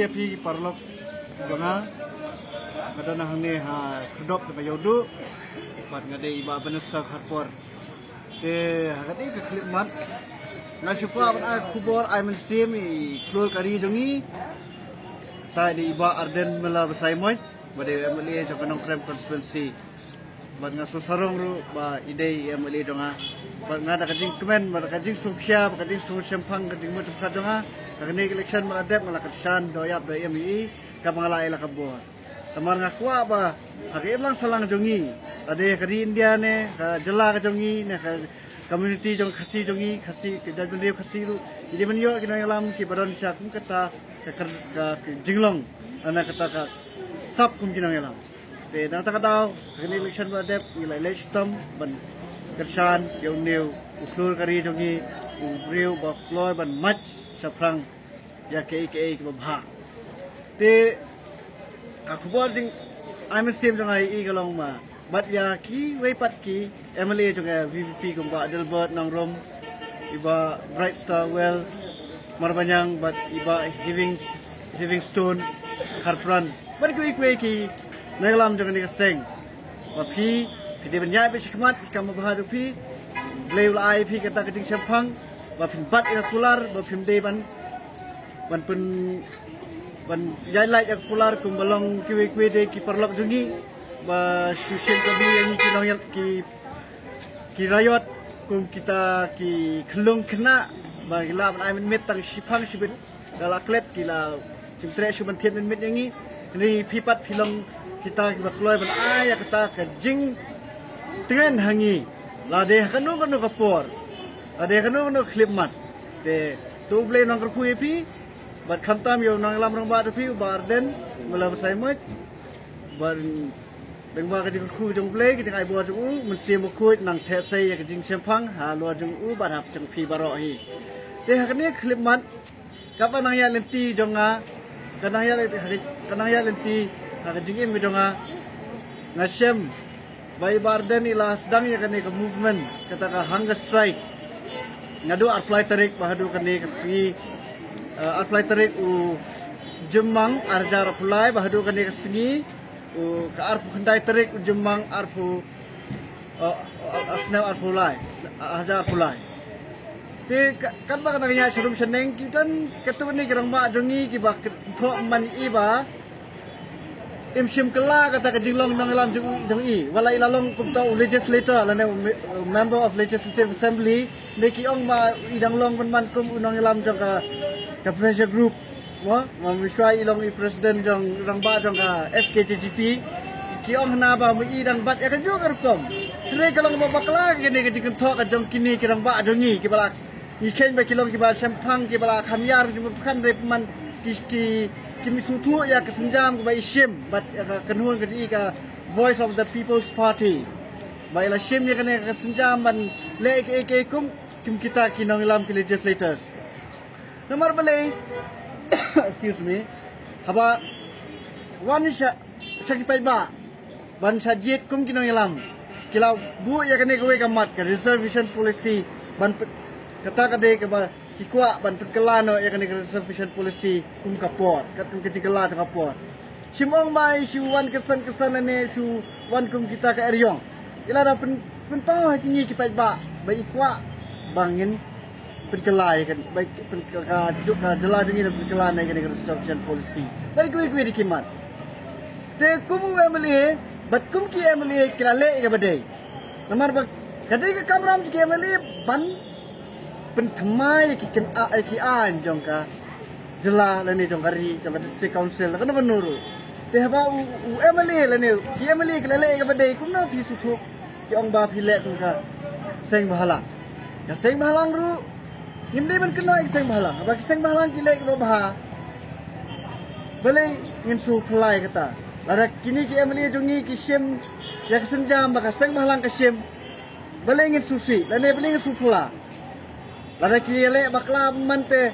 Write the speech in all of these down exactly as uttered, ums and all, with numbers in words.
Phi paralok jong nga, nga don hangne ha Khyrdop Ïewduh bad nga dei i Bah Bannister Kharpor. Te ha kane ka khyllipmat nga shu kwah ban ai khubor ai mynsiem ïa i khlur ka ri jong ngi. Te dei i Bah Ardent Miller Basaiawmoit ba dei M L A jong ka Nongkrem constituency. Bad nga sngewsarong ruh ba i dei i M L A jong nga. Bad nga da ka jingkmen, bad ka jingsngewkhia, bad ka jingsngewshemphang, ka jingmut jingpyrkhat jong nga, ha kane ka election ba la dep nga la kyrshan doh ïap doh im ïa i kaba nga la ai la ka bor. Namar nga kwah ba ha ka imlang sahlang jong ngi, lada ka ri India ne ka jylla ka jong ngi ne ka community jong Khasi jong ngi, Khasi ka jaitbynriew Khasi ruh, ngi dei ban ïoh ki nongïalam kiba don sha kum kata ka, ka, ka, ka jinglong, na kata ka sap kum ki nongïalam. Te na kata ka daw, ha kane ka election ba dep ngi la leit shitom ban kyrshan ïa une u khlur ka ri jong ngi, u briew ba kloi ban mad shaphrang ïa kaei kaei kaba bha. Te ka khubor jingai mynsiem jong nga ïa i ka long ba bad ïa kiwei pat ki M L A jong ka V P P kum Bah Adelbert Nongrum, i Bah Brightstarwell Marbaniang bad i Bah Heaving, Heavingstone Kharpran bad kiwei kiwei ki nongïalam jong kane ka seng. Ba phi, phi dei ban ïaid beit shakhmat ki kam ba bha jong phi. Blei u la ai phi kata ka jingshemphang ba phin bat ïa ka kular, ba phim dei ban ban pyn, ban ïaid lait ïa ka kular kumba long kiwei kiwei de ki paralok jong ngi ba shu shim kabu ïa ngi ki nongïal, ki, ki raiot kum kita ki khyllung khynnah ba ki lah ban ai mynmiet tang shiphang shibit, da la klet ki la shim treh shu ban thied mynmiet ïa ngi. Hynrei phi pat phi long kita kiba kloi ban ai ïa kata ka jingtngen ha ngi, lada ha kano kano ka por, lada ha kano kano ka khyllipmat. Te to U Blei un nang kyrkhu ïa phi bad khamtam ïa u nongïalam rangbah jong phi u Bah Ardent Miller Basaiawmoit. Bad lyngba ka jingkyrkhu jong U Blei, ka jingai bor jong u, Mynsiem Bakhuid nang theh sei ïa ka jingshemphang halor jong u bad ha jong phi baroh hi. Te ha kane ka khyllipmat, kaba nang ïaid lynti jong nga, ka nang ïaid, ka nang ïaid lynti ha ka jingim ka jong nga, nga shem ba i Bah Ardent i la sdang ïa kane ka movement, kata ka hunger strike, naduh arphew lai tarik ba haduh kane ka sngi, eh, arphew lai tarik u Jymmang ar hajar arphew lai ba haduh kane ka sngi, u ka arphew khyndai tarik u Jymmang arphew, eh, eh, snem arphew lai, ar hajar arphew lai. Te ka, katba ka nang ïaid sharum shaneng, ki don katto katne ki rangbah jong ngi kiba kynthoh man i ba im shim kylla kata ka jinglong nongïalam jong, jong i. Wat la i la long kumta u legislator lane u me-, u member of Legislative Assembly, ne ki ong ba i dang long ban man kum u nongïalam jong ka, ka pressure group. Mo, ma mynshuwa i long i president jong rangbah jong ka F K J G P. Ki ong hana ba ma i dang bat ïa kajuh ka rukom. Hynrei ka long ba bakla kane ka jingkynthoh ka jong kine ki rangbah jong ngi kiba la, ngi kheiñ ba ki long kiba shemphang, kiba la kham ïar, kiba pyrkhat, hynrei pynban ki, ki, kim sngewthuh ïa ka sienjam kaba i shim bad ïa ka kynhun ka jong i ka Voice of the People's Party. Ba i la shim ïa kane ka sienjam ban leh kaei kaei kum, kum kita ki nongïalam ki legislators. Namar balei, excuse me, haba wan sha, sha ki paidbah ban sha jied kum ki nongïalam, ki la buh ïa kane kawei ka mat, ka reservation policy, ban pyn-, kata ka dei kaba ki kwah ban pynkylla noh ïa kane ka reservation policy kum ka por, katkum ka jingkylla jong ka por. Shim ong ba i shu wan kynsan kynsan lane shu wan kum kita ka eriong. I la da pyn, pynpaw ha ki ngi ki paidbah ba i kwah ba ngin pynkylla ïa ka, ba pyn, ka, ka, ka jylla jong ngi da pynkylla na ïa kane ka reservation policy. Bad kiwei kiwei de ki mat. Te kum u M L A bad kum ki M L A ki la leh ïa kaba dei. Namar ba ka dei ka kamram jong ki M L A ban pynthymmai ïa ki kyn, a, ïa ki aiñ jong ka jylla lane jong ka ri, jong ka district council, kano kano ruh. Te haba u, u M L A lane ki M L A ki la leh ïa kaba dei, kumno phi sngewthuh ki ong ba phi leh kum ka seng bhalang. Ka seng bhalang ruh ngim dei ban kynnoh ïa ka seng bhalang. Haba ki seng bhalang ki leh kaba bha, balei ngin shu phylla ïa kata? Lada kine ki M L A jong ngi ki shim ïa ka sienjam ba ka seng bhalang ka shim, balei ngin shu sih lane balei ngin shu phylla? Lada ki leh bakla man te,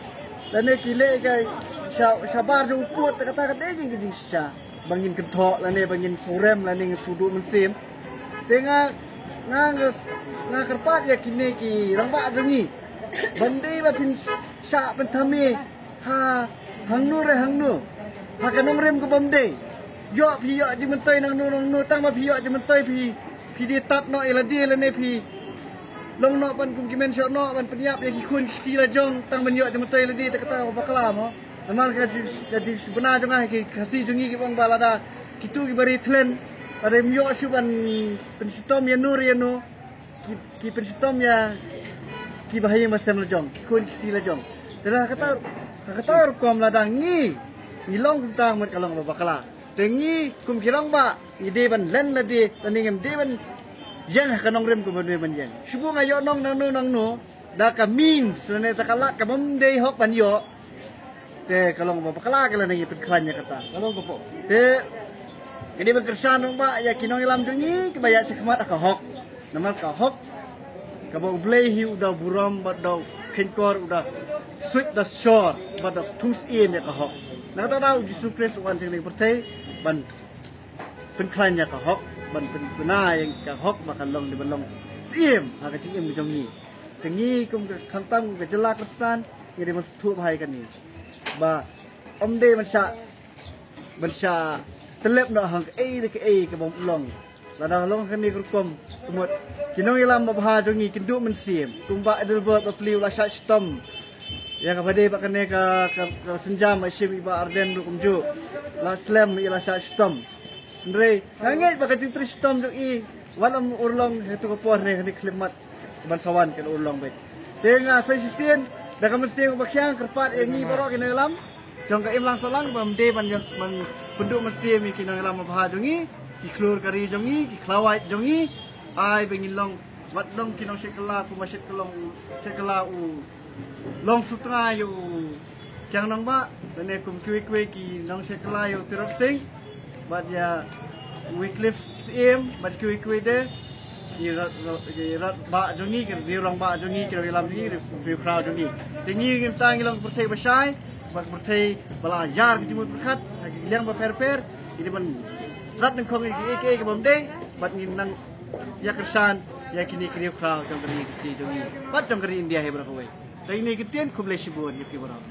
lane ki leh ka sha, shabar jong u pud, te kata ka dei ka jingshisha ba ngin kynthoh lane ba ngin surem lane ngin shu duh mynsiem. Te nga, nga, nga, nga kyrpad ïa kine ki rangbah jong ngi ban dei ba phin shah pynthame ha hangno re hangno. Ha ka nongrim ka bym dei. Ïoh phi ïoh jingmyntoi nangno nangno, tang ba phi ïoh jingmyntoi phi, phi dei tad noh ïa lade lane phi long noh ban kum ki menshoh noh ban pynïap ïa ki khun ki kti la jong tang ban ïoh jingmyntoi ïa lade, te kata ka bakla mo. Namar ka ji-, ka jingshibun jong nga ha ki Khasi jong ngi ki ong ba lada kito kiba ri thlen, lada ym ïoh shuh ban pynshitom ïano re ïano, ki, ki pynshitom ïa kiba ha ïing ba sem la jong, ki khun ki kti la jong. Te ha kata, ha kata ka rukom lada ngi, ngi long kumta mut ka long kaba bakla. Te ngi kum ki rangbah ngi dei ban len lade, lane ngim dei ban ïeng ha ka nongrim kaba dei ban ïeng. Shu buh nga ïoh nong nangno nangno da ka means lane da ka lad ka bym dei hok ban ïoh. Te ka long kaba bakla ka, lane ngi pynkhlaiñ ïa kata. Ka long kaba. Te ngi dei ban kyrshan rangbah ïa ki nongïalam jong ngi kiba ïaid shakhmat ha ka hok. Namar ka hok kaba U Blei hi u da burom bad da kheiñkor, u da suit da shor bad da thung syiem ïa ka hok. Na kata da U Jisu Khrist u wan sha kane ka pyrthei ban pynkhlaiñ ïa ka hok, ban pynbna ïa ka hok ba kan long dei ban long syiem ha ka jingim jong ngi. Te ngi kum ka, khamtam kum ka jylla Khristan ngi dei ban sngewthuh bha ïa kane ba ym dei ban shah, ban shah tyllep noh ha kaei re kaei ka bym long. Lada long kane ka rukom, ka mut ki nongïalam babha jong ngi kin duh mynsiem. Kum Bah Adelbert Bapli u la shah shitom ïa kaba dei ba kane ka, ka, ka sienjam ba shim i Bah Ardent ruh kumjuh. La slem i la shah shitom. Hynrei nga ngeit ba ka jingtrei shitom jong i wat ym urlong ha kato ka por ne kane ka khyllipmat ban sa wan kan urlong beit. Te nga sa shisien da ka mynsiem kaba khiang kyrpad ïa ngi baroh ki nongïalam jong ka Imlang Sahlang ba ym dei ban ïa, ban pynduh mynsiem ïa ki nongïalam babha jong ngi, ki khlur ka ri jong ngi, ki khlawait jong ngi. Ai ba ngin long wat long ki nongshit kylla, kumba shit kylla u, shit kylla u Long Sutnga ïa u Kiang Nangbah, lane kum kiwei kiwei ki nongshit kylla ïa u Tirot Sing bad ïa u Wycliffe Syiem bad kiwei kiwei de. Ki rat, ki rat bah jong ngi, ki rangbah jong ngi, ki nongïalam jong ngi, ki riewkhraw jong ngi. Te ngi ngim tang ngi long ka pyrthei ba shai, ba ka pyrthei ba la ïar ka jingmut pyrkhat ha ki liang ba pher pher. Ngi dei ban rat nyngkong ïa kiei kiei ki bym dei bad ngin nang ïa kyrshan ïa kine ki riewkhraw jong ka ri Khasi jong ngi bad jong ka ri India hi baroh kawei. Te ine ki ktien, khublei shibun ïa phi baroh.